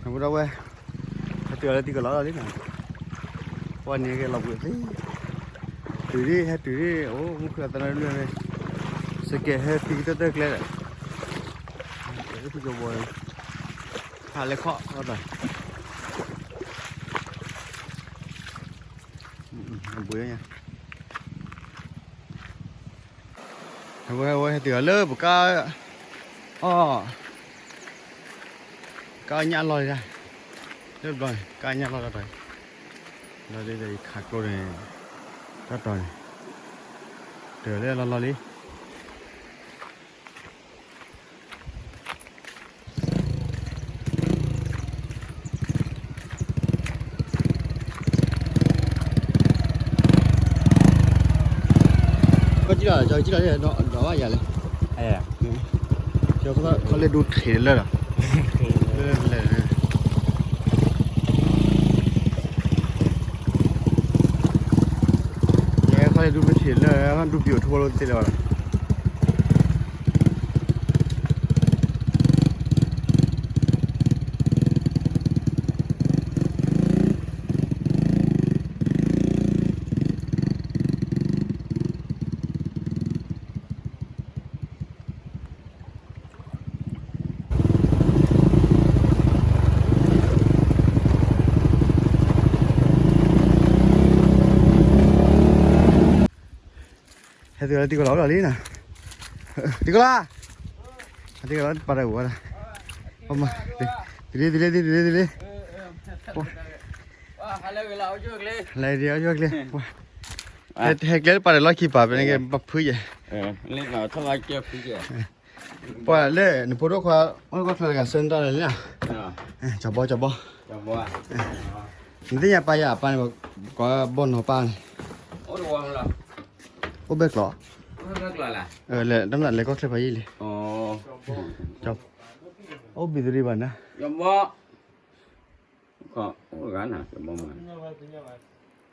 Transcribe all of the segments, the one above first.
အဝဲဒၣ်ဝဲ ဟဲတုၤလၢတံၢ်ကလီလီၤလံနီၤ, ပှၤန့ၣ်က့ၤလီၤဘှံးသ့, တုၤဒၣ် ဟဲတုၤဒၣ် အိၣ်မူခိၣ်အသနၢ်လွဲၢ်ဝဲ, စကဲးဟဲတုၤကတၢၢ်တၢၢ်ကျဲဒီး, ဖးလဲၤခီၣ်အီၣ်တၢ်, အဘှံးညါ အဝဲ အဝဲဟဲတုၤလၢပကါ, အီၣ်, ကါညၣ်လီၢ်လံ, လၢဘျီန့ၣ် ကါညၣ်လီၢ်တၢ်တီၤ, လီၤဒ်ယခးကျိန့ၣ်, တၢ်တီၤန့ၣ်, တုၤလၢလီၢ်လီၢ်လံ. ကီၢ်ကံလီၤ ကီၢ်ကံလီၤ ဒီးဘၣ်ယၤလဲၣ်, ခီလၢဒူထံးလၢာ်လီၤ, လဲၤလဲၤလဲၤ, ခီလၢဒူထံးလၢာ် ဒူပျိၣ်ထူဘိလိသ့လၢာ်လီၤ. ဟဲတုၤလၢတံၢ်ကလီလီၤလံနီၤ, တံၢ်ကလီ, တံၢ်ကလီပာ်တၢ်အိၣ်ဝဲဒၣ်, တုၤလံ တုၤလံ တုၤလံ တုၤလံ, လဲၤဒံးအီၣ်ယိၣ်ကျဲ, ဟဲကျဲပာ်တၢ်လီၢ်ခံပာ်ဖဲန့ၣ်က့ၤ ဘၣ်ဖုယဲၢ်, ပှၤလၢနဖိဒိၣ်ခွါ အိၣ်ကီၢ်ချၢတဂၤဆၢနတၢ်လၢာ်လံနီၤ, ကၠီၤဘီ ကၠီၤဘီ, နသ့ၣ်ညါပၢ်ယၤအပၢ်န့ၣ်, ကိးဘီၣ်နီၤပၢ်န့ၣ်, အိၣ်ဘဲကျိး, လဲၤတၢ်လဲၤကီၢ်ချၢဖးယံာ်လံ,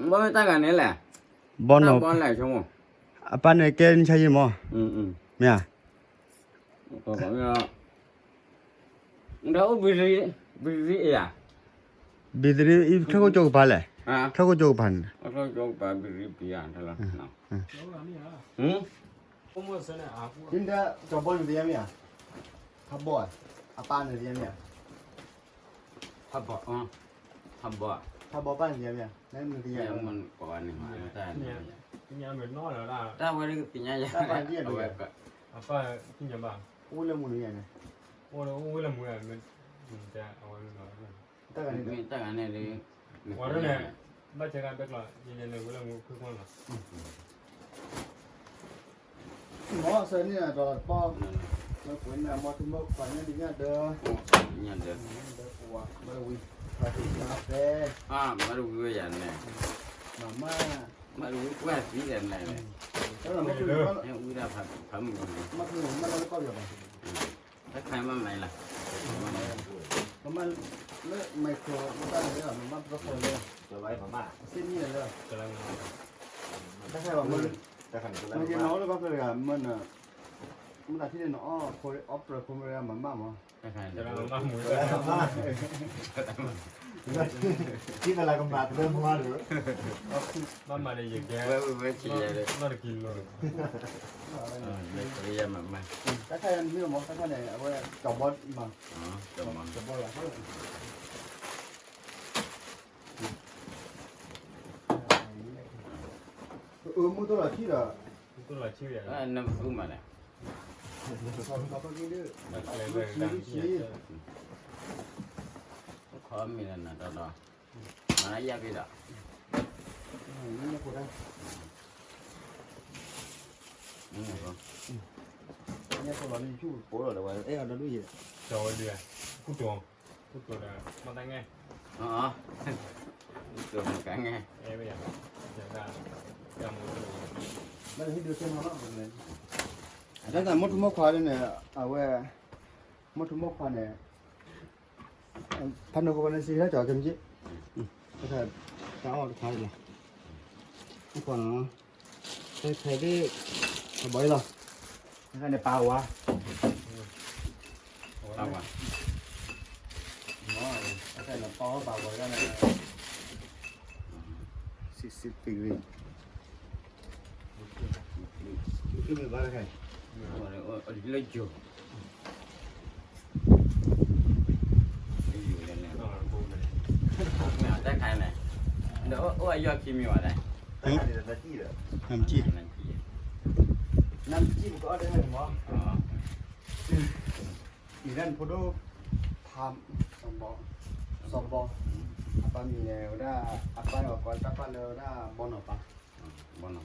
အိၣ်ဘံၣ်သရံၣ်ဘၣ်နၤ, ဘီၣ်နီၤ, အပၢ်န့ၣ်ကဲနဆါယံာ်မး, မ့ၢ်ဧါ, ဘံၣ်သရံၣ်အံၤ ချၢၣ်ခိၣ်ကၠိကပၤလဲၣ်, ချၢၣ်ခိၣ်ကၠိကပၤန့ၣ်, ကၠီၤဘီန့ၣ်သ့ၣ်ညါမ့ၢ်ဧါ, ထါဘီ, အပၢ်န့ၣ်သ့ၣ်ညါမ့ၢ်ဧါ, ထါဘီ, ထါဘီပၢ်န့ၣ်သ့ၣ်ညါမ့ၢ်ဧါ, တၢ်ဝဲသ့ၣ်ညါ, အပၢ်သ့ၣ်ညါဘၣ်, အိၣ်လၢမူန့ၣ်, တၢ်ဂၤန့ၣ်, တၢ်ဂၤန့ၣ်, ဝဲဒၣ်န့ၣ်, ဘၣ်ဆဲးဂၤဘဲကျီး, ယလဲၤန့ၣ်ဝဲလၢမူခိၣ်ကွၢ်လီၤ, မ်အဆၢန့ၣ်ဒီးပီၢ်, လၢပှဲၤန့ၣ် မ်ထူမီၢ်ခွါညါဒုးညါဒၢ, ညါဒၢ, မၤတဝံၤ, မၤတဝံၤဝဲယၤန့ၣ်, မၤမၢ်, မၤတဝံၤကွၢ်သံဒီးန့ၣ်, ဝံဒၣ်ဖးမုၢ်န့ၣ်, တၢ်ခါမၤမၤလီၤ, လၢမၤခီမတၢ်န့ၣ်လၢ မၤမၢ်ပတြီဃီလၢ, စ့နံၣ်လၢ, တၢ်ခါဘၣ်မၢ်, မ့ၢ်က့ၤနီၢ်အိၣ်လၢကီၢ်ဖျၢၣ်တဂၤမၢ်န့ၣ်, မ့ၢ်တၢ်ထံၣ်န့ၣ် အီၣ်ပြၢခိမတဂၤမၤမၢ်မး, ထံၣ်သလၢကမၤတလၢမၤဒီး, ဘၣ်မၤဒီးယကဲ, ဝဲဝဲဝဲဆံးယဲ, ဘၣ်တကံလိာ်, မၤမၢ်, တၢ်ခါန့ၣ်မ့ၢ်မး တၢ်ခါန့ၣ် အဝဲကၠီၤဘီမး, ကၠီၤဘီလီၤ, အၢ မုၢ်တလီၤဆံဒီး, မုၢ်တလီၤဆံဒီး, နမၤလဲၣ်, ခီမ့ၢ်လၢနတီတီ, မၤယၤဖဲဒီး, မ့ၢ်လီၤ, မ့ၢ်လီၤ, အဲၣ်အီၤဒီဒူၣ်ယဲ, ကၠီၤဝဲဒၣ်, ကူတိၤ, ကူတိၤဒီး မတၤငဲ, ကူတိၤမတၤငဲ, အဲၣ်ဝဲယၤ, ယၤဒၣ်, ယၤမူ, ဘၣ်ဟံၣ်ဒုးကဲမီၤလီၤ, အတၢ်သးမီၢ်ထူမီၢ်ခွါန့ၣ်, အဝဲ, မီၢ်ထူမီၢ်ခွါန့ၣ်, ဖးနုာ်ဃိန့ၣ်စံးတၢ်ကၠီၤကဲမ့ၢ်က့, တၢ်အီၣ်တခါလီၤ, မီၢ်ခွါနီၤ, ဖဲဖဲဒၣ်, အဘီအံၤလီၤ, တၢ်ခါန့ၣ်ပာ်ဝါ, ပာ်ဝါ, မီၢ် နပီၢ်ဘၣ်ဝဲဒၣ် sixty degree လၢယိၤ တၢ်ခါန့ၣ် ဒီးအိၣ်အယီၢ်ခံမံၤဝဲလဲၣ်, နမ်ကံၣ် နမ်ကံၣ် ပကအီၣ်တၢ်မ့ၢ် အံၤဒၣ်နဖိဒိၣ် ဖး စီၤဘီ စီၤဘီ, အပၢ်မံၤန့ၣ်ဝဲဒၣ် အပၢ်အီၤကိးတၢ်ပၢ်လၢဝဲဒၣ်ဘီနီၢ်ပၤ, ဘီနီၢ်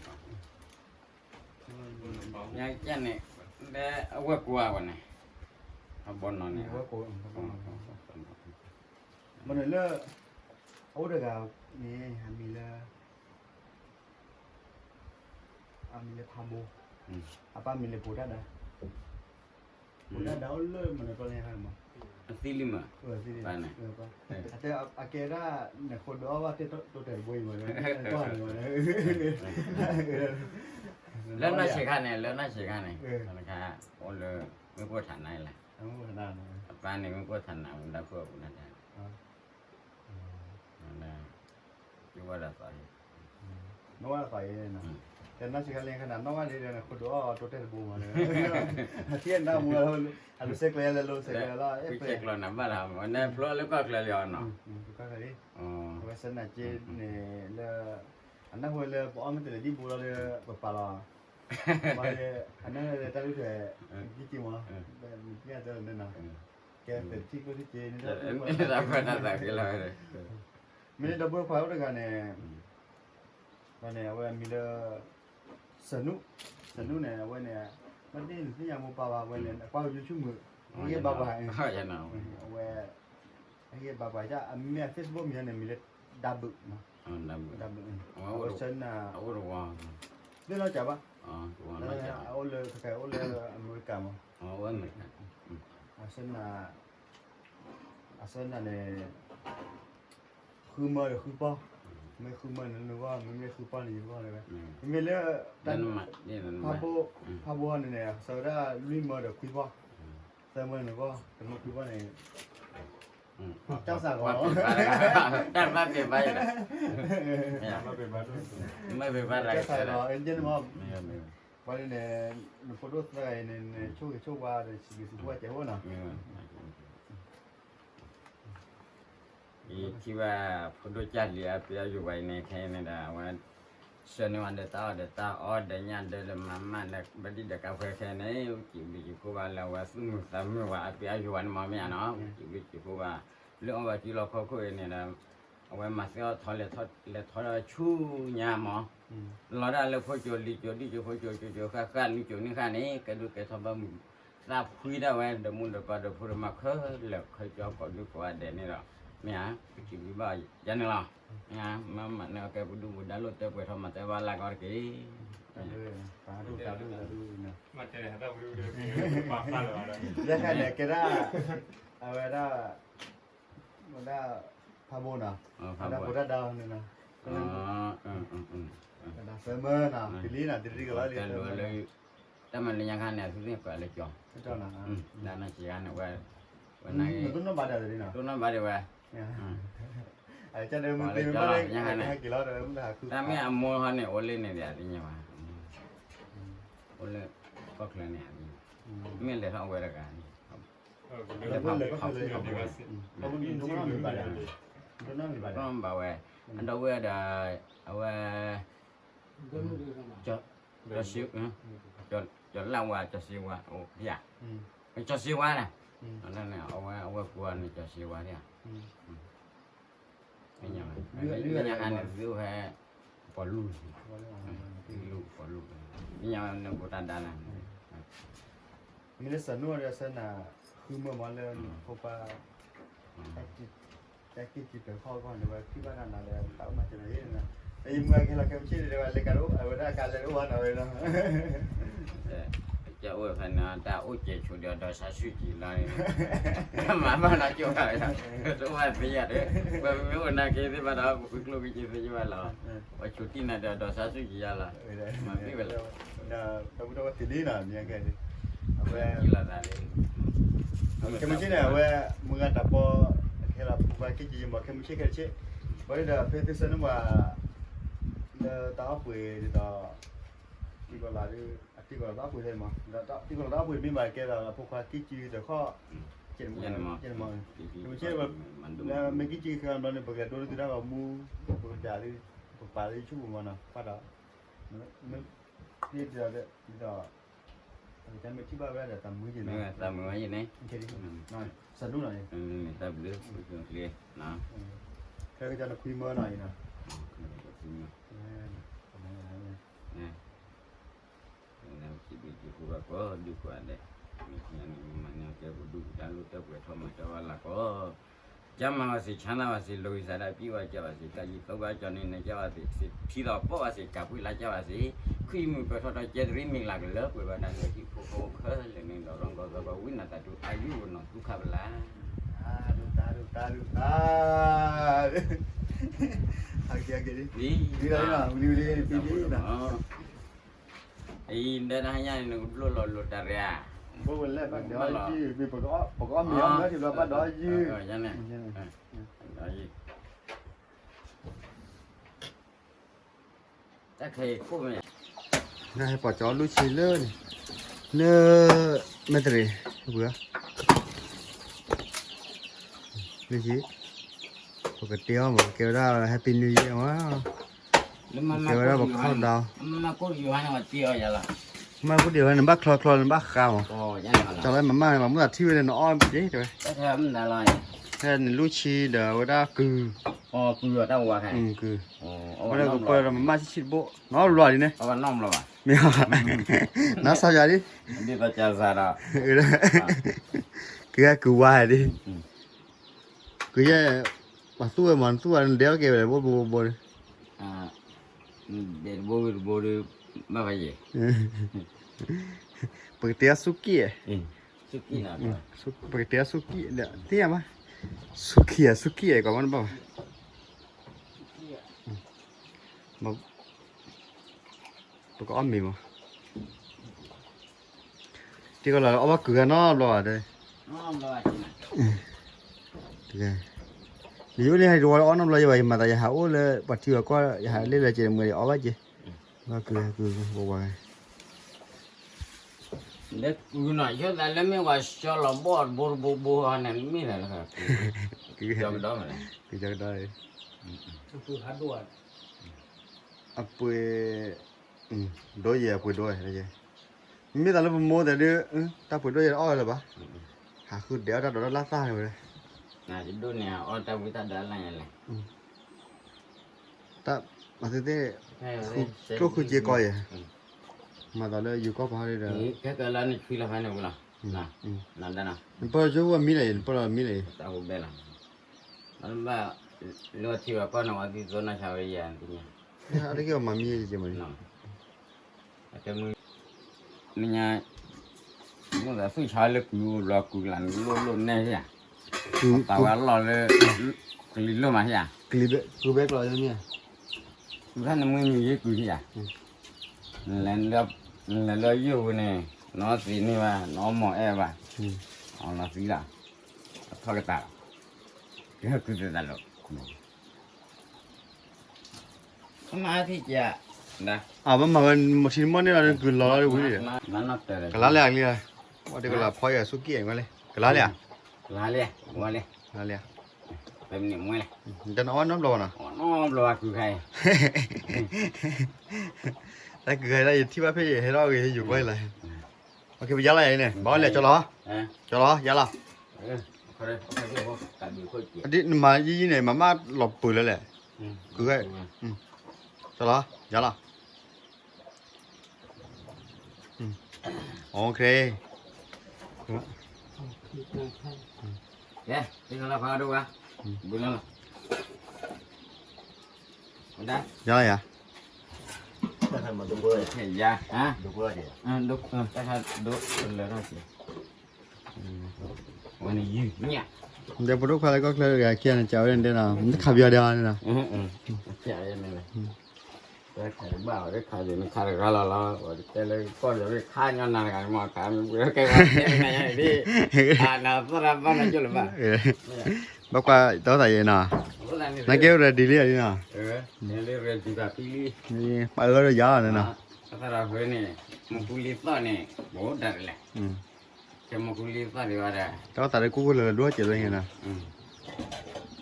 ပၤ, ညါကဲန့ၣ် လၢအဝဲၢ်ကိးအဝဲန့ၣ် အဘီနီၢ်န့ၣ် ဘီနီၢ်လၢ အအိၣ်တဂၤန့ၣ် အမံၤလၢ အမံၤလၢဖးဘိ, အပၢ်မံၤလၢဖိတၢ်ဒါ ဖိတၢ်ဒါအိၣ်လၢမနုၤကျိာ်လဲၣ်မး, အသံလံမး, အတဲအကဲဒၣ် နခိၣ်ဒိၣ်အီၣ်ဘၣ်တဲတိတဲာ်တဘိအံၤမး, လၢနီၢ်ဆံးခါန့ၣ် လၢနီၢ်ဆံးခါန့ၣ် အိၣ်လၢ မ့ၢ်ကိၣ်ထးနါလဲၣ်, အပၢ်န့ၣ်မ့ၢ်ကိၣ်ထးနါ မူဒါခိၣ်အပူၤနၤဒၣ် ကဝဲဒၣ်သး နီၢ်ဝဲဒၣ်သးအံၤ, တဲနီၢ်ဆံးခါလၢခါနၤ နီၢ်ဝဲဒၣ်ဒီး နခိၣ်ဒိၣ်အီၣ်တိတဲာ်တဘိမး, အထံအနါမူ အလူၤဆဲးကျိးလဲၤလိၤဆဲးကျိးလီၤ ဖျိလၢကီၢ်ချၢလံအီၤနီၤ, အဝဲဆၢနၤက့န့ၣ်လၢ အနၢ်ဟူလၢပအီၣ်မ့ၢ်တလဲၤဒံၣ်ဘိလီၤဒီး ပပာ်လီၤ အနၢ်ဟူလၢတၢ်လုၢ်ထွဲ ဒံၣ်က့မး, မ့ၢ်တၢ်လၢန့ၣ်နီၤ, ကဲသ့ၣ်ထံကျိထံက့န့ၣ် မ့ၢ်ဒီပုၢ်ခွါအိၣ်တဂၤန့ၣ် ဒီးန့ၣ် အဝဲအမံၤလၢ စနူ, စနူန့ၣ် အဝဲန့ၣ် မ့ၢ်တၢ်နသ့ၣ်ညါမိၢ်ပၢ်ဘၣ် အဝဲန့ၣ် အကွၢ် YouTube မုာ် ဟ့ၣ်ဘၣ်ပှၤ အဝဲ ဟ့ၣ်ဘၣ်ပှၤ အမ့ၢ်အ Facebook မံၤန့ၣ် မံၤလၢ ဒၢဘုး, ဒၢဘုး, အဝဲဆၢနၤ သ့ၣ်နီၣ်ကဘၣ် အအိၣ်လၢ ခဲအံၤအိၣ်လၢအမဲရကၤမး, အဆၢနၤ အဆၢနၤန့ၣ် ဃုမၢဒီးဃုပီၢ်, မ့ၢ်ဃုမၢန့ၣ်နဂီၢ် မ့မ့ၢ်ဃုပီၢ်န့ၣ်နဂီၢ်ဝဲ, မ့မ့ၢ်လၢ ဖးဘိ ဖးဘိန့ၣ်န့ၣ် ဆၢဝဲဒၣ်လွံၢ်မၢဒီးခွံပီၢ်, သၢမၢနဂီၢ် တမၢခွံပီၢ်န့ၣ် တၢ်စးဂီၤ တၢ်ဘၣ်ပ့ၤဘၣ်အံၤဒီး မ့ၢ်ပ့ၤဘၣ်တၢ်စးဂီၤ ပှၤန့ၣ် နဖိဒိၣ်သၢဂၤအံၤန့ၣ် နဆိၣ်ဂ့ၤဆိၣ်ဝါဒီး စံးဘျုးစံးဖှိၣ်ဝဲကဲအိၣ်နီၤ ယထံၣ်ဘၣ်ဖိဒိၣ်ကၢ်လံၤအပျဲၢ်အယိာ်ဝဲအံၤန့ၣ် ခဲအံၤန့ၣ်ဒီး အဝဲ ဆှၢန့ၢ်ဝဲဒီးတၢ်အီၣ်ဒီးတၢ်အီဒီးညၣ်ဒၢဒီးမၤမၣ်ဒီး ဘၣ်ဒံၣ်ဒီးကါဖဲခဲအံၤန့ၣ် စံးဘျုးစံးဖှိၣ်ဘၣ်လၢအဝဲသူၣ်မုာ်သးမုာ်ဝဲအပျဲၢ်အယိာ်ဝဲန့ၣ်မ့ၢ်မ့ၢ်ဧါနီၤ စံးဘျုးစံးဖှိၣ်ဘၣ် လၢအီၣ်ဘၣ်စုလီၢ်ခီၣ်ခိၣ်အံၤန့ၣ်ဒီး အဝဲမၤသ့အီၣ်ထီလဲၤထီဒီးဆူညါမး လီၤဒၣ်လၢဖိကၠိလံာ်ကၠိဒံၣ်ကၠိဖိကၠိကၠိကၠိဃၣ်ဃၣ်နံၣ်ကၠိနံၣ်ဃၣ်န့ၣ် ကဲဒိၣ်ကဲထီဘၣ်မုာ် သးဖှံဒၣ်ဝဲဒီးမူဒီးပၢ်ဒီးဖိဒီးမါခဲလၢာ်ခဲဆ့ကိးဒူကိးဂၤဒဲးန့ၣ်ဒီး မ့ၢ်ဧါ ပစံးဘျုးဘၣ်ယၤန့ၣ်လီၤ မ့ၢ်မၤန့ၣ် အကဲပဒုၣ်ပဒါလိၣ်တဲပှဲၤထီၣ်မၤတဲဘၣ်လၢကီတက့ၢ် တၢ်ဘျုး တၢ်ဘျုး ယဲၢ်ခါန့ၣ် ကဲဒၣ် အဝဲဒၣ် ဝဲဒၣ် ဖးဘိနီၤ အဒၣ်ဖိတၢ်ဒါအီၤန့ၣ်နီၤ ကဒၣ်သၢမၢနီၤ ကလံနီၤ တရံးကလီလံ တၢ်မၤလၢညါခါန့ၣ် သုသ့ၣ်ကွၢ်လၢကၠီ ဒၣ်နီၢ်ဆံးဂၤန့ၣ်ဝဲ ဝဲနၤ တိၢ်နီၣ်ဘၣ်ဒၣ်တရံးနီၤ တိၢ်နီၣ်ဘၣ်ဒၣ်ဝဲ ကၢ်ဒီးမ့ၢ်သ့ၣ်မ့ၢ်လၢညါခါန့ၣ် တၢ်မ့ၢ်အမိၢ်ဟီန့ၣ် အိၣ်လၢန့ၣ်ဒၣ်သ့ၣ်ညါဘၣ် အိၣ်လၢကီၢ်ချၢန့ၣ် မ့ၢ်လဲၤထီၣ်အဝဲတဂၤန့ၣ် တိၢ်နီၣ်ဘၣ်ဝဲ အဒီပုၢ်ဝဲၢ်ဒီး အဝဲ ကၠီ ကၠီလၢ်ဝါ ကၠီစ့ဝါ အိၣ်ဖဲ ကၠီစ့ဝါန့ၣ် အဝဲ အဝဲကိးန့ၣ် ကၠီစ့ဝါဖဲ လၢညါခါန့ၣ် သုအိၣ်ဖဲ ပှၤလူၢ် လူၢ် ပှၤလူၢ် လၢညါနဖိတၢ်ဒါန့ၣ် မ့ၢ်လၢစၢၤနိဒီးဆၢနၤ ဃုမၢမးလၢနဖိခွါ တၢ်ကံၢ်ကံၢ်ပၢၤခီၣ်ခီၣ်န့ၣ် ဝဲဖံဘၣ်တၢ်နၤလၢတၢ်အိၣ်မၤစၢၤဒီးယဲၢ်န့ၣ် ယမုၢ်ဂၤကဟဲလီၤခဲမုၢ်ဆ့ၣ်န့ၣ် ဝဲလဲၤကးတအိၣ် အဝဲဒၣ်ကးလဲၤတအိၣ်ဘၣ်နီၤဝဲနီၤ ကအိၣ်ဖဲန့ၣ် တၢ်အိၣ်စဲးဆိးဒီး ဒေါ်ဆန်းစုကြည် လီၤန့ၣ် မၤဘၣ်နီၢ်ကၠိဘၣ် တအိၣ်ဘၣ်သ့ယၤဒီး ပမ့ၢ်အိၣ်နာ်က့သ့ၣ်ဘၣ်ဒီး ပဃုကျိၣ်က့ၤသ့ၣ်ယဘၣ်လီၤ ပဆိးတံၢ်နၤဒီး ဒေါ်ဆန်းစုကြည် ယၤလီၤ မၤဘၣ်ဝဲလီၤ ဒီပုၢ်ဒီဝဲၢ်သ့ၣ်လံနီၤ မ့ၢ်ကဲ အဝဲ ခဲမုၢ်ဆ့ၣ်န့ၣ် အဝဲ မုၢ်ဂၤတၢ်ပီ ကဟဲ ဖိခွါကံၢ်ကံၢ်မး ခဲမုၢ်ဆ့ၣ်ခဲတဆ့, ပှၤဒီးဖဲသုဆၢန့ၣ်ပှၤ လၢတၢ်အီၣ်ပှ့ၤဒ်သိး တံၤကီၢ်လၤဒီး အတံၤကီၢ်လၤတၢ်အီၣ်ပှ့ၤထဲမး ဒီးတံၤကီၢ်လၤတၢ်အီၣ်ပှ့ၤမ့ၢ်ဘၣ်ကဲဒီး ဖိခွါကံၢ်ကံၢ်တခီ ကဲန့ၣ်မး ကဲန့ၣ်မး, မ့ၢ်ကံၢ်ကံၢ်ခဲဘျီန့ၣ် ပကလဲၤဒိလၢသုတၢ်ဂီၤမူ ပကဒၣ်လၢ ပကပာ်လၢယဆိကမိၣ်မးနီၤ ပှၤဒီး မ့ၢ်ဒ်သိး ဒ်သိး တၢ်မ့ၢ်ထံၣ်ဘၣ်ဝဲဒၣ်ဒီးသးမုာ်ယဲၢ်နီၤ, သးမုာ်ဝဲယဲၢ်န့ၣ် စးဒိၣ်နီၤ, တၢ်ဘျုး ခဲကစၢ်နခွံမၢနီၤအံၤနီၤ, ခွံမၢ စံးဘျုးစံးဖှိၣ်ဘၣ်ကိးဒူၣ်ကိးဂၤဒဲး, မ့ၢ်န့ၣ်မၤန့ၢ်ကဲပဒူၣ်ပဒါလိၣ်တၢ်ပှဲၤထီၣ်မၤတၢ်ဝဲလၢ်ကိး ကၢမၤဝဲစ့ၢ် ဆါနၢ်ဝဲစ့ၢ် လီၤဂံၢ်စးဒၣ်ပံၣ်ဝဲကၢဝဲစ့ၢ် ကၢယံၤသိဘၣ်ကၠီန့ၣ် နဲကၢဝဲသ့ၣ် စ့ၢ်ထံသီၣ်ပီၣ်ဝဲစ့ၢ် ကးပှံၢ်လါကၢဝဲစ့ၢ် ခွံမုၢ်ပၢၤထီၣ်ဒီးကဲတရံးမံၤလၢ်ကလၢပှဲၤဘၣ်တၢ်လၢဟံၣ်ဖိဃီဖိခဲလၢာ်န့ၣ် ဒီးရီၣ်ကီၢ်သီကီၢ်ဝံနၤသးဒူအါယုၢ်နီၢ်သူခးပလၢ် တၢ်ဒူၣ်တၢ်ဒူၣ်တၢ်ဒူၣ်တၢ် အက့ၤအက့ၤလံ ဝံၤလီၤလံနီၤ ဝံၤလံဝံၤလံ ဝံၤလံနီၤ အံၤ ဒီတဟါညါန့ၣ် နကဘျိလီၤလိာ်တၢ်ရၤဧါ, ဘိဝဲလဲၣ်ဘၣ်ဒီးယုၢ် ပကအီၣ်မ့ၤအီၣ်မ့ၤထံဘျီဘၣ်ဒီးယုၢ်, တၢ်ခဲအံၤခိၣ်မ့ၢ် နဟဲပှၤကၠီလူၢ်ဆံလၢန့ၣ် လၢ မဲၣ်တရံး ဝံၤ လၢဟံၣ် ပကတ့အီၣ်မး ကဲဝဲဒၣ် Happy New Year မး ကဲဝဲဒၣ်ပခီၣ်ဒၢ မ့ၢ်ကိၣ်ဒံးဝဲန့ၣ် နဘၣ်ချီချီနဘၣ်ဃါမး ကၠီလၢမမၢ်န့ၣ် ပှၤမုၢ်သးထံၣ်ဝဲန့ၣ် နအီၣ်က့ၤတဲဝဲ ဖဲန့ၣ်လူၢ်ဆံဒီးဝဲဒၣ်ကုၤ ကုၤ ဝဲဒၣ်ကပၢၢ်ဒီးမမၢ်ဆံးဆံးတဘိ နီတဘျီဒ်န့ၣ် မ့ၢ် နစၢ်ယၤဒ် ကကုၤဝါဒ် ကုၤယဲၢ် ပှၤသူၣ်ဝဲမး နသူၣ်ဝဲ နဒဲအီၣ်က့ၤဝဲဒၣ် ဘိဘိဘိဒီး ဒဲတဘိဝံၤတဘိဒီး ဘၣ်ဘၣ်ယဲၢ် ပကတဲအီၣ်ဆူကံၣ်, ပကတဲအီၣ်ဆူကံၣ်, သ့ၣ်ညါဘၣ်, ဆူကံၣ်ဧါ ဆူကံၣ်ဧါ ကွၢ်မ့ၢ်တဘၣ်ဘၣ်, ပကအီၣ်မ့ၤမး, တံၤကီၢ်လၤအီၣ်ဘၣ်ကုၤဂၤနီတဘျီဘၣ်တဲ, ယအိၣ်လၢဟဲတဝီအီၣ်နီတဘျီယဘၣ် ယမၤသးယဟးအိၣ်လၢပှၤထံပှၤကီၢ် ယဟးလ့ၣ်လၢက့ၤမ့ၢ်အီၣ်ဘၣ်က့ၤ, ဘၣ်ကုၤဂၤကုၤဂၤဝဲ လၢကုၤနီၤ ယသးလၢမ့ၢ်ဝဲ ကၠီလီၤဘီၣ်တဘိတဘိဘိန့ၣ် မ့ၢ်လဲၣ်လၢ ကၠီကဒီးမးလဲၣ်, ကၠီကဒီး, အပှ့ၤ, ဒိယဲၢ်အပှ့ၤဒိ, မ့ၢ်သးလၢပမိၢ်တဲဒုး, တၢ်ပှ့ၤဒိယဲၢ်တအီၣ်ဝဲလၢၤဘၣ်, ဟးဃုဒဲးအီၣ်တၢ်ဒိးတၢ်လၢ်သၣ်န့ၣ်ဝဲ, ဒိၣ်န့ၣ်အီၣ်တၢ်ဝံတၢ်ဒၢလၢ်ညါလဲၣ် တၢ်မၤသ့သ့ၣ်, ကျိၣ်ဃုက့ၤကီယဲၢ်, မၤသးလၢယိၤကီၢ်ပၤဒီး, ခဲကလၢနဆွံလီၤဖဲန့ၣ်ဝံၤလီၤ, နပၢၢ်ကၠိဝဲမံလၢၤအံၤ နပၢၢ်လီၤမံလၢၤအံၤ, တၢ်ဟူဘဲလီၤ, ဘၣ်, လၢထံဝဲကီၢ်န့ၣ်ဝဲသံသိနၢ်ဆါဝဲယၤသ့ၣ်ညါ, တၢ်က့ၤအီၤမၤမံယဲၢ်က့ၤမးန့ၣ် အတဲမုၢ်, နညါ, မ့ၢ်သးသူၣ်ဆါလၢကုၤအိၣ်ဘျီကုၤကလးန့ၣ်လိၣ်လိၣ်နဲၣ်ယၤ, ပာ်ဝဲအလီၢ်လၢ, ကလံၤလိၣ်မးယၤ, ကုၤဘဲကျီးမ့ၢ်, ကုၤခါန့ၣ်မုၢ်နံၤယ့ၢ်ကုၤယၤ, နလဲၤလၢယိၣ်ပူၤန့ၣ်, နအီသံးန့ၢ်ဘၣ် နအီမီၤအဲၣ်ဘၣ်, အီလီၤသံလီၤ, အထီၣ်ကတၢၢ်လီၤ, ကဲကုၤသ့ၣ်သးလီၤ အမၤထံၣ်ကဲ, အမၤဝဲမထံတမီၢ်န့ၣ်လီၤ ကုၤလီၤလီၤဝံၤလံ, ကလါလဲၣ်အကလံၤ, ဝဲတကလးဖီယၤဆူကံၣ်ဝဲလဲၣ်, ကလါလဲၣ်ဧါ, ကလါလဲၣ်, ကလါလဲၣ်, တနအီၣ်နီတဘျီဘၣ်နီၤ, တၢ်ကုၤခါအံၤ, တၢ်ကုၤခါအံၤ ယထံၣ်ဘၣ်ဖဲယဟဲထီၣ်ဂ့ၤ ယိၤကွၢ်လီၤ, ပယါလီၤယၤအံၤန့ၣ် ဘၣ်ဝဲလဲၣ် ကၠီလီၤ, ကၠီလီၤ ယါလီၤ နမၤယံၤယံၤန့ၣ် မၤမးလီၤပၢၤလၢလဲၣ်, ကုၤ, ကၠီလီၤ ယါလီၤ, ယါလီၤယၤ, ဒီးပဒိၣ်ခွါလၢကီၢ်ချၢတဂၤခံဂၤန့ၣ် ကးဝဲဒၣ်န့ၣ်နီၤ, နတခးပယီၤဒဲးအီၤန့ၣ်နီၤ, တခးတဘၣ်ဝဲ တခးယနခးတဂၤလီၤလီၤ, တဲလၢကီၢ်လၢခါညီနၤတဂၤန့ၣ်မ့ၢ်ခါမ့ၢ်ဘှံးကဲဝဲတဲနၤယၤဒ်, နသရၣ်ဘၣ်နကၠိလၢၤဘၣ်, ဘၣ်ကွၢ်တၢ်အိၣ်သးယဲနီၤ, နာ်က့ ready လံနီၤ, ပာ်အၢဒီးယၤနီၤ, သရၣ်ဃၢန့ၣ် မူကူလံသီၣ်န့ၣ် ဘိဒၣ်လဲၣ်, ကဲမူကူလံသီၣ်ဒံးဝဲဒၣ်, တၢ်အိၣ်သးလၢကူၣ်ဖိလၢလၢဒိၣ်ကဲးလၢညါ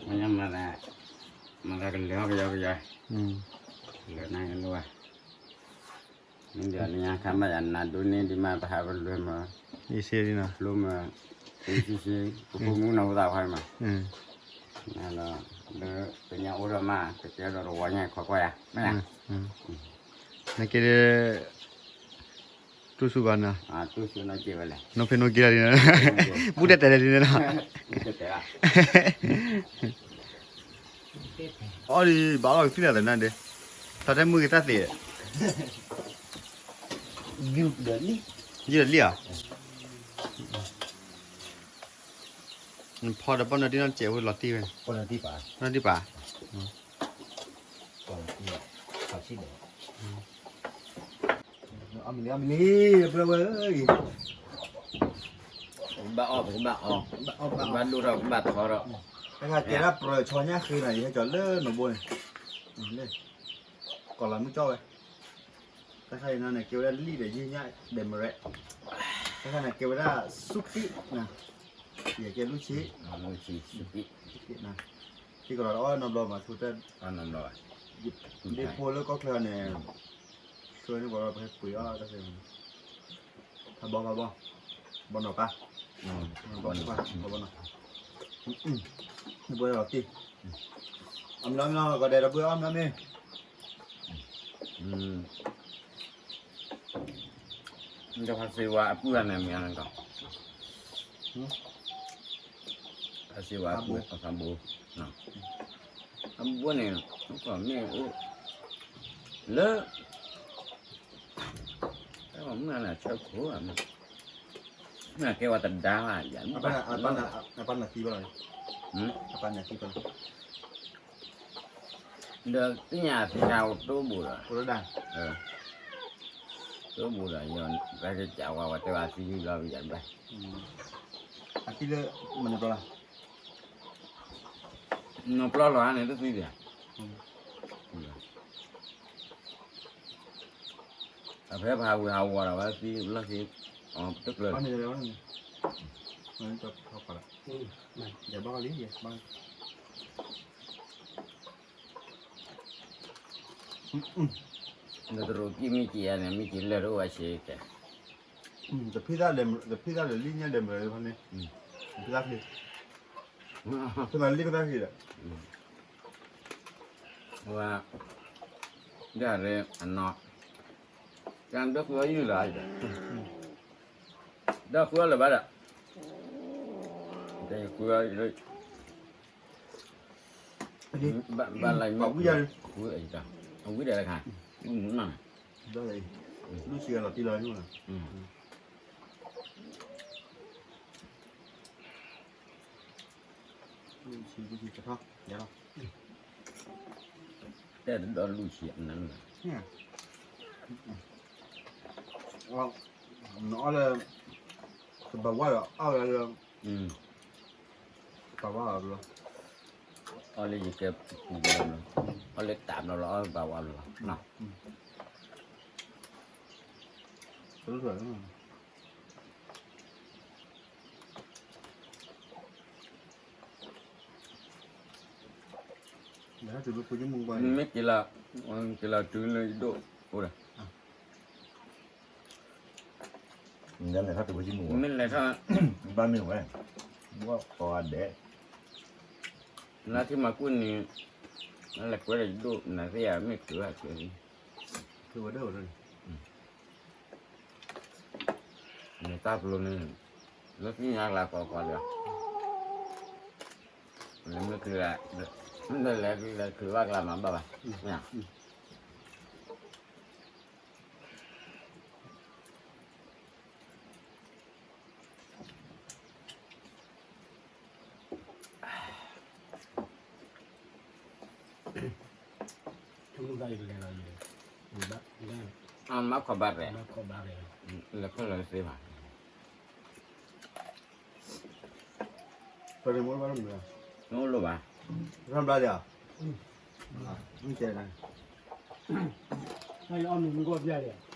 နီၤ, မၤသးကလၢကယီကယီ, လၢနၤကလၢဝဲ မ့ၢ်ဒီးလၢညါခါဘၣ်ယၤနၤဒိၣ်န့ၢ်ဒံးမး ပဟးပလွဲမး, အံၤစ့လံနီၤ, ပျိမး, အံၤစ့စ့, ပဖိမုၣ်နီၢ်ဟူသးခွါမး, လၢပညါအိၣ်ဒီးမး ကတဲဒီးတဝီညါခီကွၢ်ယၤ, မ့ၢ်ဧါ, နကဲလၢ တူၢ်ဆူၣ်ဂီၤနီၤ, နီၢ်ဖံးနီၢ်က့ၤလီၤလံနီၤ, ဘူးတဲတဲလံနီၤ, အီၣ်ဒံးဘၣ်အီၣ်ကသံၣ်လၢသနၢ်ဒ့, ထီၣ်ထဲမုၢ်ဂ့ၤတၢ်သ့, ယုၢ်ဒီးလံဧါ, နဖီဒီးပီၢ်နီၢ်တံၢ်နီၢ်စဲးဝဲလီၤတံၢ်ဝဲ, ပီၢ်နီၢ်တံၢ်ပာ်, ပီၢ်နီၢ်တံၢ်ပာ်, အီၣ်မ့ၢ်လံ အီၣ်မ့ၢ်လံ, ပှဲၤဝဲအံၤ, ပကဘၣ်အီၣ် ပကဘၣ်အီၣ်, ပကဘၣ်ဒိၣ်ထီၣ် ပကဘၣ်ထီထီၣ်, တၢ်ခါကဲဒၣ်ပြၢၤဆီညၣ်ဃ့နီၤ ယဟဲကၠီၤလၢနိၣ်ဘိန့ၣ်, ကီၢ်လၤမုၢ်ကၠီဝဲ, တၢ်ခါအံၤနီၤန့ၣ် ကဲဝဲဒၣ်လံၣ်ဒီးယ့ၢ်ညၣ်ဒဲးမရဲး, တၢ်ခါန့ၣ် ကဲဝဲဒၣ်ဆူၣ်ပံၣ်နီၤ, ယကဲလူၢ်ဆံ, ဆူၣ်ပံၣ်, ထံကီၢ်လီၤတအီၣ်နီတဘျီမး ဆိတၢ်, ဒ့ဖိလၢကီၢ်ချၢန့ၣ်, ဆိန့ၣ်ပှၤပဟဲပှ့ၤအီၣ်တၢ်, ဖးဘီဖးဘီ, ဘီနီၤပၢ်, ဘီနီၤ, ဘီနီၤ, နဘှဲလီၤတံၢ်, အမ့ၢ်လီၤမ့ၢ်လီၤ ကီၢ်ဒဲးဒီပုၢ်ဝဲၢ်အီၣ်မ့ၢ်လီၤမ့ၢ် ဒီးဖါစ့ဝါအပုၢ်အန့ၣ်မ့ၢ်အန့ၣ်ကီး, ဖါစ့ဝါအပုၢ်အဖးဘိ, အဘိန့ၣ်, မ့ၢ်အိၣ်, လၢ, တၢ်မုၢ်န့ၣ်ဆၢခိၣ်, မ့ၢ်ကဲဝဲတဒါဘၣ်ယၤ, အပၢ်နသံဘၣ်လီၤ, အပၢ်နသံဘၣ်လီၤ, ဒီးသ့ၣ်ညါသံခါအိၣ်တိၢ်ဘူးဒီး, တိၢ်ဘူးဒီး ယတၢ်ကစၢ်ဝါဝဲတဲဝဲသံလီၤယၤဘၣ်, အသံလၢ, မနုၤပျီလီၤ, နပျီလီၤန့ၣ်တသံဒံး, အဖဲဖးဝံၤဟးဝီၤဒီးဝဲသံလီၢ်ခံ, တကျၢၤ နတရူးကံၢ်မ့ၢ်က့ၤယၤန့ၣ် မ့ၢ်က့ၤလၢာ်တအိၣ်ဝဲဆ့ကဲ, တဖံးသၣ်လဲၤ, တဖံးသၣ်လဲၤလံၣ်ညါလဲၤမရၤဖဲန့ၣ်, တဖံးသၣ်ဖံး, ဖဲမၤလံၣ်ဖဲသၣ်ဖံးဒီး, ဝဲ, ဒ်အနီၤ, ကဒီဃုအီၣ်ယုၢ်လၢၤ, ဒီဃုအီၣ်လၢၤဘၣ်ဒီး, ဃုအီၣ်, ဘၣ်လၢ, ဝံၤဒီးတခါ, မုၢ်နီၤ, လူၢ်ဆံဂၤလီၤတံၢ်လီၤ, လူၢ်ဆံ, လူၢ်ဆံကထီ, ယၤလီၤ, တဲတဒီလူၢ်ဆံနၤ, နအီၣ်လၢ, ကဘၣ်ဝါဒီးအီၣ်လၢ, ကဘၣ်ဝါလီၤ, အီၣ်လၢယကဲပူၤဘျီလီၤ, အီၣ်လၢတၢ်ဘျီလီၤ အီၣ်လၢဘၣ်ဝါဘျီလီၤ, မ့ၢ်က့ၤလီၤ, က့ၤလီၤတုၤလၢယဒိၣ်အိၣ်ဒီး, မ့ၢ်လဲၤထီၣ်, ဘၣ်မ့ၢ်ဝဲ, ဘၣ်ကီဒဲး, လါထံမၤကူၣ်န့ၣ်, လဲၤကွဲဒီးယဒိၣ်နၤသ့ၣ်ယၤ မ့ၢ်ချုးဘၣ်ချုး, ချုးဝဲဒၣ်ဝဲဒၣ်, နတၢ်ပျိန့ၣ်, လၢသ့ၣ်ညါလၢကီကီလီၤ, မ့ၢ်ချုး, မ့ၢ်လဲၤလဲၤချုးဘၣ်ကျါမၤဘၣ်ဘၣ်, မ့ၢ် မၤခီၣ်ဘၣ်ရဲၣ်, လဲၤခီၣ်လီၤသ့ဘၣ်, ပှၤန့ၣ်မ့ၢ်ဘၣ်မ့ၢ်, နအိၣ်လၢဘၣ်, ရၢၢ်ဘျါဒီး, မ့ၢ်တဲဒၣ်, အီၣ်မ့ၤမ့ၢ်ကီၢ်ဘျါဒီး,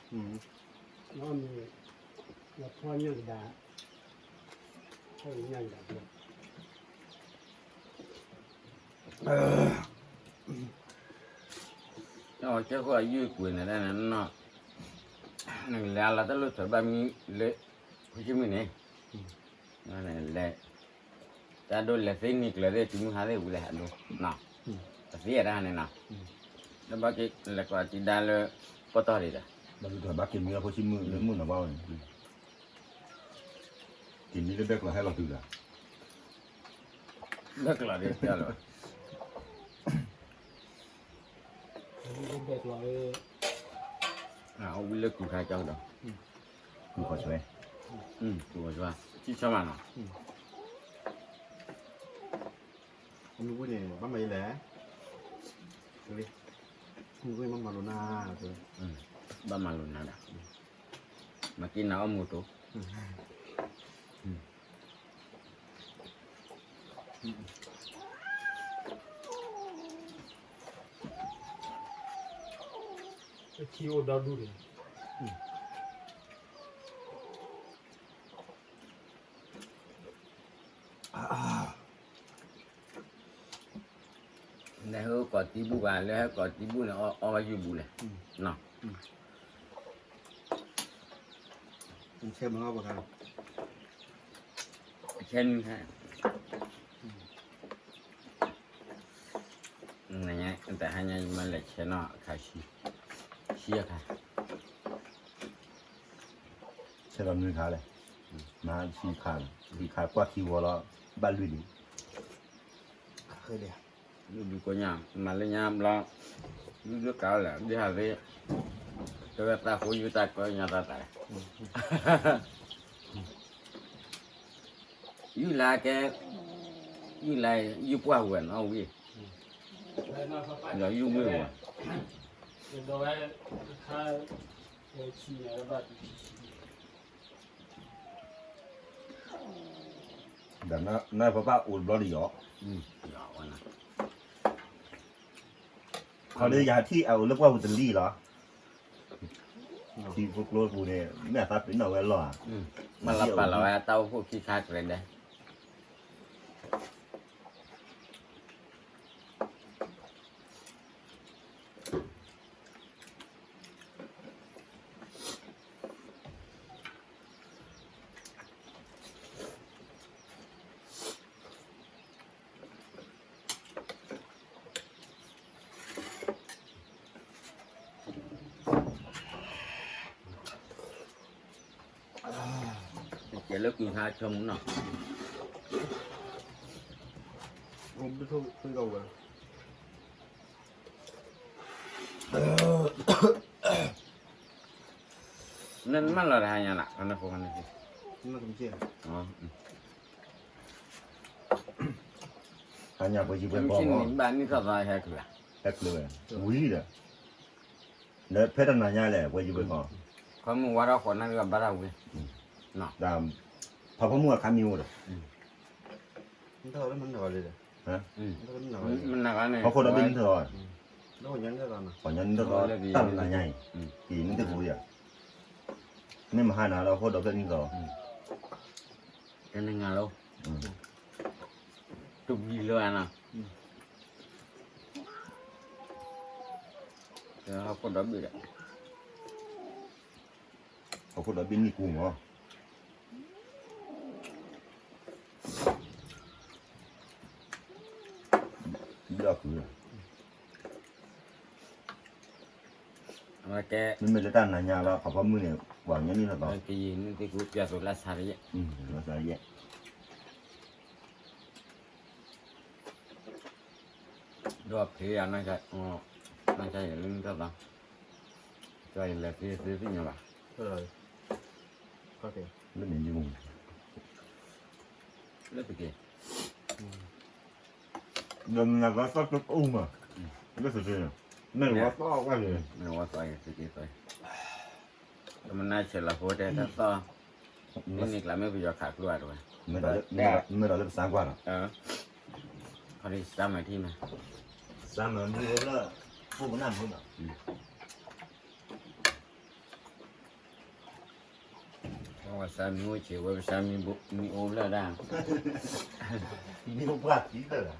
အီၣ်မ့ၤ, ဖီညၣ်ကဒါ, ဖီညၣ်ကဒါ, ကဲဃိအယုၢ်ကွံာ်န့ၣ်ဒၣ်န့ၣ်နီၤ, နကလဲၤအလီၤတၢ်လိၣ်ထီၣ်ဘၣ်မံလၢ, ဖိဆံးမုၢ်န့ၣ်, လဲၤ, တၢ်ဒိလဲၤသ့န့ၢ်ကျၢၤသ့ၣ်တုၤမုၢ်ဟါသ့ၣ်ဝံၤလဲၣ်အဒိ, တသ့အတၢ်န့ၣ်နီၤ, လၢဘၣ်က့ၤလဲၤကွၢ်တံၤဒါလၢ, ကီၢ်တီၢ်ဒံးဒီး, ဘၣ်က့ၤမံလၢဖိဆံးမုၢ်လၢမုၢ်နီၤဘၣ်ဝဲန့ၣ် က့ၤမံလၢဘဲၣ်ကျီၤဟဲလီၤတုၤလီၤ, ဘဲၣ်ကျီၤဒ်တဲလီၤ, ဘဲၣ်ကျီၤ, အဝံလၢကူၣ်ခါကၠီဒီး, ကူၣ်ခီၣ်ဆွဲ, ကူၣ်ခီၣ်ဆွဲ, ထံဆၢမးနီၤ, မုၢ်ဝံၤန့ၣ် ဘၣ်မၤယလဲၣ်, မုၢ်ဝံၤဘၣ်မၤလိာ်နၤ, ဘၣ်မၤလိာ်နၤဒီး, မၤက့ၤနၤအီၣ်မူးတိၤ ထံအိၣ်ဒီဒူၣ်န့ၣ်, လၢဟဲကိးတံၤဘူၣ်ဘၣ် လၢဟဲကိးတံၤဘူၣ်န့ၣ် အီၣ်ဘၣ်ယုၢ်ဘူးလဲၣ်, ဆဲမုၢ်ခါ, ဆဲမုၢ်ခါ, တဟါညါယမၤလဲၤဆဲနီၤအခါ, ဆံအခါ, ဆဲလီၤနွံခါလဲၣ်, မၤဆံခါ, ဆံခါကွၢ်ခံဝီၤလီၤ, ဘၣ်လွံၢ်ဒံး, လွံၢ်ဒံးကိးညါ, မၤလၢညါဘျီ, ဒုးဒုးကးလဲၣ် ဒ်ဟးသ့, တဲဝဲသးဃိယုၢ်တၢ်ကီညါတၢ်သးလဲၣ် ယုၢ်လၢကဲ, ယုၢ်လၢယုၢ်ပှၢ်ဝဲနီၤဝံၤ, ဒီးယုၢ်ဝံၤဝဲ, ဒီးနဖပၢ်အိၣ်တဘျီဒံးယီၤ, ခီဒုးယၤထံၣ်အအိၣ်လၢပှၢ်ပူၤတလံၢ်လီၤ, ထံဖိကျိပူၤန့ၣ် မ့ၢ်အသးပ့ၤနီၣ်ဝဲလီၤဧါ, မၤလီၤပာ်လီၤဝဲတၢ်အိၣ်ဖှိၣ်ခံခါကရဲဒဲး ကဲလၢကွံာ်ဟါဆိမူနီၤ, နမၢလီၤတဟါညါလၢ်, ဟါညါပှဲၤယံၤပှဲၤကီၢ်, ဟဲချုးဝဲ, ဝံၤဒီး, လၢဖဲတနၤညါလဲၣ် ပှဲၤယံၤပှဲၤကီၢ်, ခီမုၢ်ဝါထီၣ်ဃိးနၣ်ရံၣ်ဘၣ်တၢ်ဝံၤ, ဖးဖီမုၢ်အခါမံၤအိၣ်ဒီး, မနုၤဂၤန့ၣ်, ဟီၣ်ခိၣ်ဒီဘ့ၣ်နံၣ်ထီၣ်, ပှၤညါနံၣ်ထီၣ်သီ, တၢ်တနၤညါအံၤ, က့ၤနံၣ်တပူၤယၤ, မ့ၢ်မဟါနၤလၢဟီၣ်ခိၣ်ဒီဘ့ၣ်နံၣ်ထီၣ်, တနံၤလီၤ, တဝံၤလၢအနီၤ, ဟီၣ်ခိၣ်ဒီဘ့ၣ်ဒီး ဟီၣ်ခိၣ်ဒီဘ့ၣ်နံၣ်ကူမး, ဘျီၣ်ကုၢ်, မ့မ့ၢ်လၢတၢ်နၤညါလီၤ ဖးဖီမုၢ်န့ၣ် ပှၤညါနံၣ်ထီၣ်သီ, ကယံာ်နံၣ်သ့ၣ်ကူပျၢ်သိးလၢဆါတယဲၢ်, လၢဆါတယဲၢ် ဒီးဖံးယၤ, နကယဲၢ်လၢနတၢ်သး, ကယဲၢ်လဲၤဖံးသ့သ့ၣ်ညါဘၣ်, လၢမ့ၢ်ယမူ, လၢတက့ၢ်, ဒီးနကသီၣ်တအိၣ်မး, လၢတက့ၢ်, မ့ၢ်ဝဲသီၣ်ဝဲ, မ့ၢ်ဝဲသီၣ်ယတက့ၢ်သီၣ်, ကမနၢ်ဆဲးလီၤဖိတဲတၢ်သီၣ်, မ့ၢ်န့ၢ်ကျါမ့ၢ်ပယီၤခးကျိအါတဝဲ, မ့ၢ်ဒီးလၢပစးကွၢ်လီၤ, စၢ်မၤထံၣ်မး, စၢ်မၤမံအိၣ်လၢ, ပူၤကနၣ်မုာ်နီၤ, ပစၢ်မံအိၣ်ဆံးဝဲ ပစၢ်မံအိၣ်လၢဒၣ်, မံအိၣ်ပှၢ်သံလၢာ်,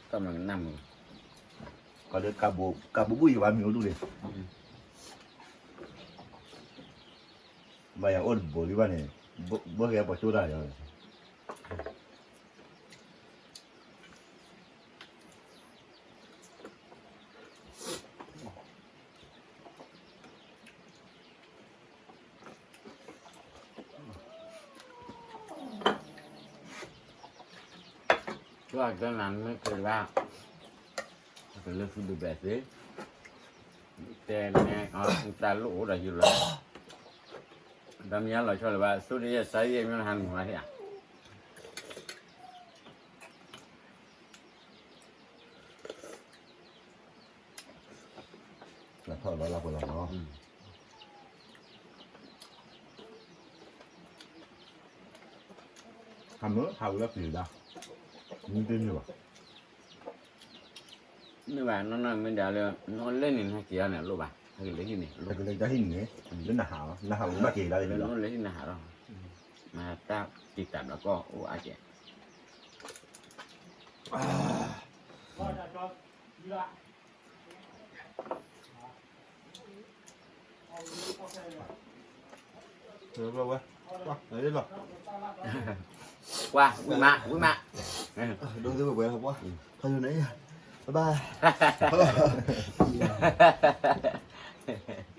တၢ်မၤကနၣ်မုာ်, ကးဘူးဘူးယံၤဘၣ်မံအိၣ်ဒူၣ်လံ, ဘၣ်ယၤအိၣ်တဘိလံဘၣ်န့ၣ်, ဘၣ်ကဲပှၤကၠိတၢ်ယၤ ကၠိကနၣ်မ့ၢ်က့ၤလၢ, ကလၢဖုဒိၣ်ဘဲၣ်သ့, တဲန့ၣ်, တၢ်လိၣ်အိၣ်ဒီးယလီၤ, ဒီးမ့ၢ်လီၤဆီလၢၤဘၣ် ဆိဒ်ယဲၢ်စါယဲၢ်မ့ၢ်ဟးမုာ်ဝဲဟ့ၣ်ဧါ နထီၣ်လီၤလၢပှဲၤလီၤနီၤ, ဟးမုာ်ဟးဝဲလၢပျံၤဒၣ်, မ့ၢ်တန့ၢ်ဘၣ်, န့ၢ်ဘၣ်နီၢ်နီၢ်မ့ၢ်ဒၣ်လၢ နီၢ်လဲၣ်န့ၣ် နဟဲက့ၤအီၤန့ၣ်လိၣ်ဘၣ်, ဟဲက့ၤလၢဟံၣ်န့ၣ်, ဟဲက့ၤလၢဟံၣ်န့ၣ်, လၢနဟး, နဟးဝဲဘၣ်က့ၤလၢလၢနီၢ်လဲၣ်ဟံၣ်နဟးလီၤ, မ့ၢ်တၢ်တံာ်တာ်ဘျီကီၢ်အိၣ်အါကဲ ဝဲ, ဝဲ, ဝံမး, ဝံမး, ဒိၣ်သ့ၣ်ဝဲပှဲၤလီၤပှၤ, ဖးယိုန့ၣ်, ဘၣ်ဘၣ်, ဘၣ်ဘၣ်.